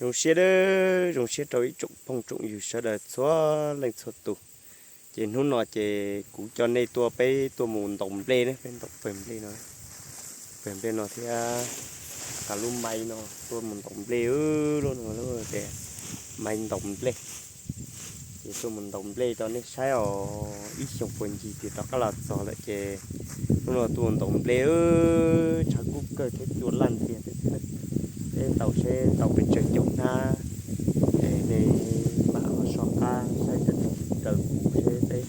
Zoo siab, zoo siab rau ib tsoom phooj tsoom ywg sawv daws txhua leej txhua tus. Ces hnub no ces kuv coj nej tuaj, peb tuaj mus ntaus nplej ne, peb ntaus pawg nplej no, pawg nplej no thiab, lub maiv no tuaj mus ntaus nplej, lub no lub tias maiv ntaus nplej. Ces tuaj mus ntaus nplej rau nej saib os, ib xyoos puag ncig tis rov qab los txog lawm ces hnub no tuaj ntaus nplej, tshav kub kawg thiab cua laj ntxiag thiab xwb. Peb ntaus seb tau pes tsawg caum hnab, es nej mam los soj qab saib raws kuv seb peb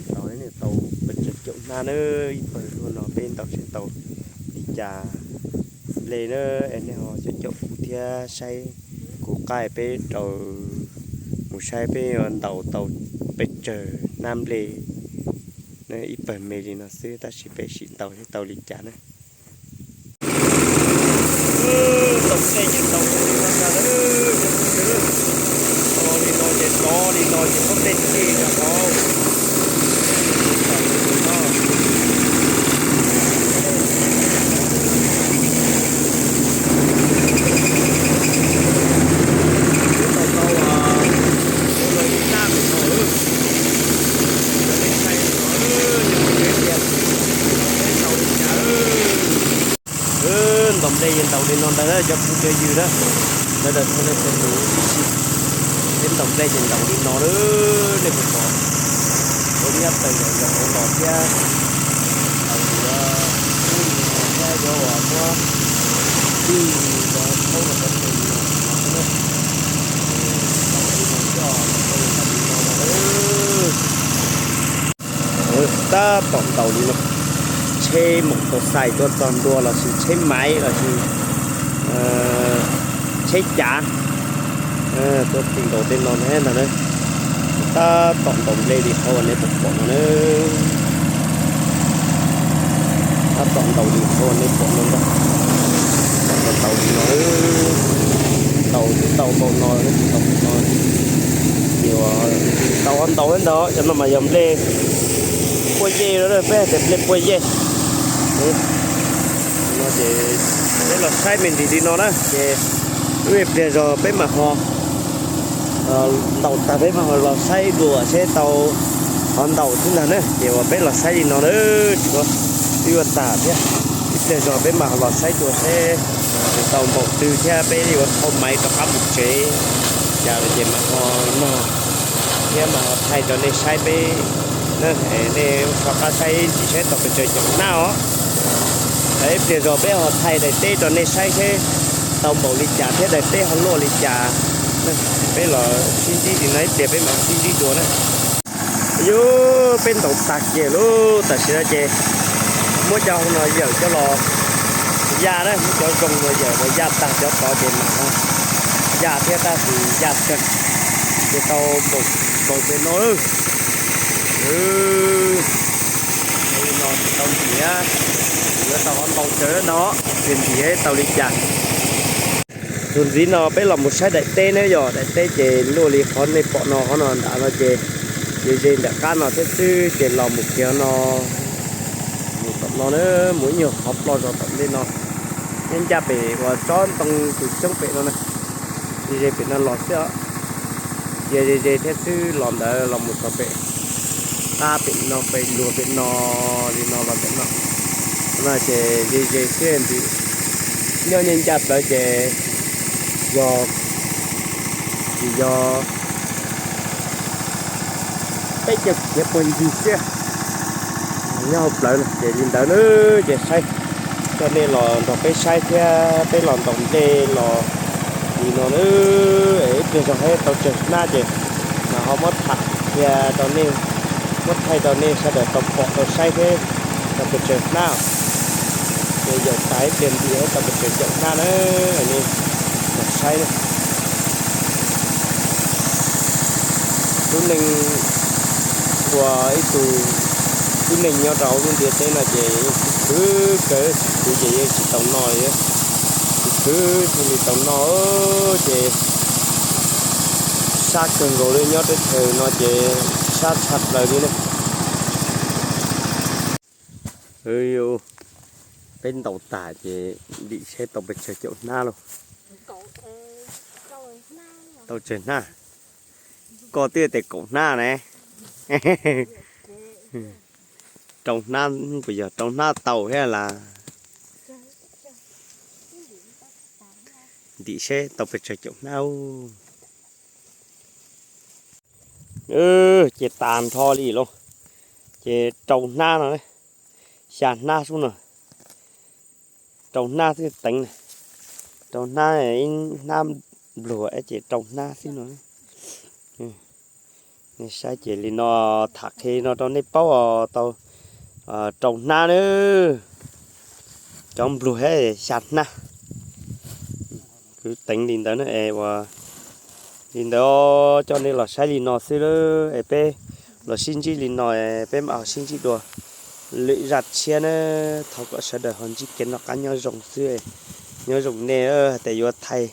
ntaus, nej tau pes tsawg caum hnab na. Ib pawg luaj no peb ntaus seb tau li cas nplej na, es nej ho caum caum kuv thiab saib kuv qab peb rau mus saib peb yuav ntaus tau pes tsawg hnab nplej. Ib pawg me li no xwb tab sis peb sim ntaus seb tau li cas na. Ntaus nplej ces ntaus li no ntag, li no ces tov li no ces pob nplej tij rau hauv. Tau tau los ib hnab no, nej saib no, nej mus saib tias peb ntaus li cas. Ntaus nplej ces ntaus li no ntag na cov phooj cov ywg na, sawv daws txhua leej txhua tus ib si. Peb ntaus nplej ces ntaus li no na, nej puas pom, ua nyab taws zom zaws hauv los thiab. Tau yuav ub li no thiab yuav uas muab tij yuav thaub rau cov tes li no, ntaus li no coj ntaus li no no. Tab tom ntaus li no, tsheb maus taus xais tuaj txog ntua lossis tsheb maiv lossis tsheb cav tuaj txog ntaus tej no ntag na. Tab tom ntaus nplej li qhov uas nej pom pom no na. Tab tom ntaus li qhov uas nej pom no ntag. Tab tom ntaus li no, ntaus twb tau npaum no, tsis tau npaum no. Ces tau ho ntaus ntag, cov no mas yog nplej pua yej, peb hais tias nplej pua yej. No ces peb los saib me ntsis li no na, ces ib pliag zog peb mam ho ntaus tag peb mam ho los saib dua seb tau qhov ntaus xwb ntag na. Ces uas peb los saib li no na, tshuav twb yuav tag thiab, ib pliag zog peb mam ho los saib dua seb tau npaum twg thiab peb yuav thau maiv rov qab mus tsev. Cas lawm ces mam ho nug thiab mam ho thaij rau nej saib peb, nej rov qab saib ntsis saib tau pes tsawg caum hnab os. Ib pliag zog peb ho thaij daim teb rau nej saib seb tau npaum li cas thiab daim teb ho luaj li cas. Peb los sib ntsib li no ib pliag peb mam sib ntsib dua na. Yus, peb ntaus tag kiag lauj, tam sim no ces muab cov hau no yawm coj los ya na, muab cov zoo no yawm los ya tag cov tod ces mam ho ya thiab tab sis ya tsawg ces tau npaum pem no. Li no tsis tau ntim, yuav tau ho ntaus tsawg no, tsis ntim tau li cas. Txuas ntxiv no peb los mus saib daim teb na, yog daim teb ces luaj li qhov nej pom no, qhov no nram no ces ze ze nram qab no thiab xwb ces los mus kiag no, mus tom no na, mus ib nyuag qhov ploj zog tom ntej no, nyob ncaj pem uas tsob ntoo tus coob pem no na. Ze ze pem no los xwb os. Cia ze ze thiab xwb los ntawd los mus txog pem qab pem no pem luag pem no, li no los ntawm no. No ces ze ze xwb ntim, nyob nyob ncaj plawv ces yog, tsis yog peb caug kiav puag ncig xwb. Nyob hauv plawv no ces li ntawd na, ces saib, coj nej los nrog peb saib thiab peb los ntaus nplej los li no na. Ib pliag zog thiab tau tsawg hnab ces mas ho muab tham qhia rau nej, muab thaij rau nej sawv daws tau pom tau saib thiab tau pes tsawg hnab. Ces yawm tas ib pliag ntim thiab tau pes tsawg caum hnab na, nej los saib na. Lub neej ua ib tug tib neeg nyob rau hauv lub ntiaj teb no ces yeej khwv khwv kawg, khwv ces yeej tsis tau noj li, khwv khwv thiaj li tau noj. Ces sab kawg nkaus li, nyob teb chaws no ces sab tshaj plaws li na. Peb ntaus tas ces ntim seb tau pes tsawg caum hnab lauj. Tau tsawg hnab? Koj twb tias kaum hnab ne. Rau hnab, puas yog rau hnab tau thiab las? Ntim seb tau pes tsawg caum hnab. Ces tas nrho li lauj. Ces rau hnab no, xya hnab xwb no. Rau hnab xwb teev na. Rau hnab, ib hnab npluag ces rau hnab xwb no. Nej saib ces li no, tham qhia no rau nej paub os, tau rau hnab na. Cov npluag thiab xya hnab. Kuv teev li ntawd na es ua li ntawd coj nej los saib li no xwb es peb los sib ntsib li no, peb mam ho sib ntsib dua lwm zaj tshiab na. Thov kom sawv daws ho ntsib kev noj qab nyob zoo xwb. Nyob zoo nej, hais tias yuav thaij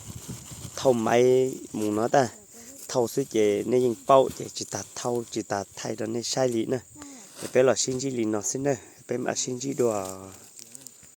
thauj maiv mus no tab, thauj xwb ces nej yeej paub ces tsis tas thauj tsis tas thaij rau nej saib li na. Es peb los sib ntsib li no xwb na, peb mam sib ntsib dua.